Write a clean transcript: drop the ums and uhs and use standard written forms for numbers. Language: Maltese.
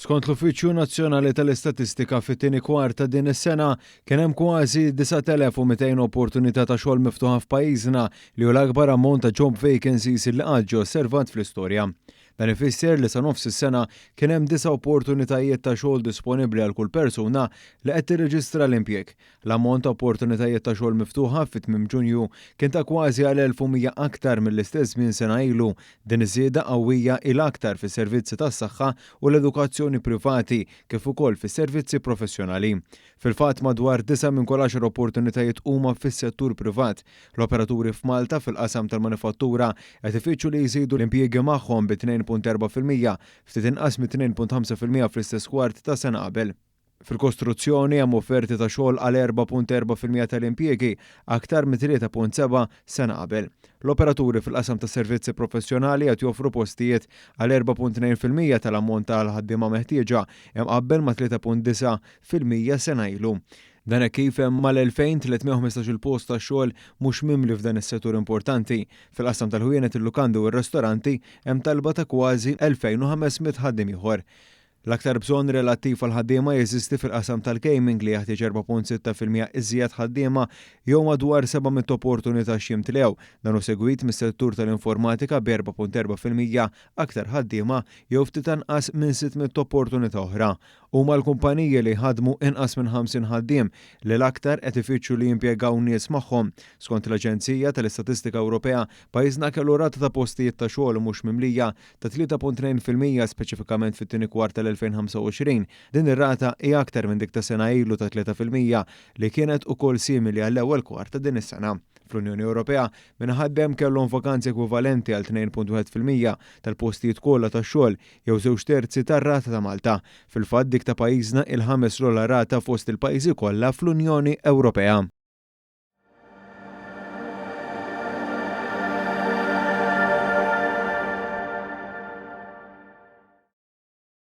Skont l-Uffiċċju Nazzjonali tal-Istatistika fit-tieni kwart ta' din is-sena kien hemm kważi 9,200 opportunità ta' xogħol miftuħa f'pajjiżna li hu l-akbar ammont ta' job vacancies li qatt ġie osservat fl-istorja. Dan ifisser li sa nofs is-sena kien hemm disa' opportunitajiet ta' xogħol disponibbli għal kull persuna li qed tirreġistra l-impjieg. L-ammont ta' opportunitajiet ta' xogħol miftuħa fi tmiem Ġunju kien ta' kważi għal 1,100 aktar mill-istess żmien sena ilu. Din iż-żieda qawwija hi l-aktar fis-servizzi tas-saħħa u l-edukazzjoni privati kif ukoll fis-servizzi professjonali. Fil-fatt, madwar disa' minn kull għaxar opportunitajiet huma fis-settur privat. L-operaturi f'Malta fil-qasam tal-manifattura qed ifittxu li jżidu l-impjiegi magħhom bi 2.4%, ftit inqas mit-2.5% fl-istess kwart ta' sena qabel. Fil-kostruzzjoni hemm offerti ta' xogħol għal 4.4% tal-impjiegi, aktar mit-3.7 sena qabel. L-operaturi fil-qasam tas-servizzi professjonali qed joffru postijiet għal 4.2% tal-ammont tal-ħaddiema meħtieġa, imqabbel ma' 3.9% sena ilu. Dan hekk kif hemm mal-2,315-il post ta' xogħol mhux mimli f'dan is-settur importanti. Fil-qasam tal-ħwienet, il-lukandi u r-restoranti hemm talba ta' kważi 2,500 ħaddiem ieħor. L-aktar bżonn relattiv għall-ħaddiema jeżisti fil-qasam tal-gaming li jeħtieġ 4.6% iżjed ħaddiema jew madwar 700 opportunità x'jimtlew. Dan hu segwit mis-settur tal-informatika b'4.4% aktar ħaddiema jew ftit anqas minn 600 opportunità oħra. Huma l-kumpaniji li jħaddmu inqas minn 50 ħaddiem li l-aktar qed ifittxu li jimpjegaw nies magħhom. Skont l-Aġenzija tal-Istatistika Ewropea, pajjiżna kellu rata ta' postijiet ta' xogħol mhux mimlija ta' 3.2% speċifikament fit-tieni kwart tal-2025. Din ir-rata hi aktar minn dik ta' sena ilu ta' 3% li kienet ukoll simili għall-ewwel kwart ta' din is-sena. Fl-Unjoni Ewropea, min iħaddem kellhom vakanzi ekwivalenti għal 2.1% tal-postijiet kollha tax-xogħol jew żewġ terzi tar-rata ta' Malta. Fil-fatt dik ta' pajjiżna hi l-ħames l-ogħla rata fost il-pajjiżi kollha fl-Unjoni Ewropea.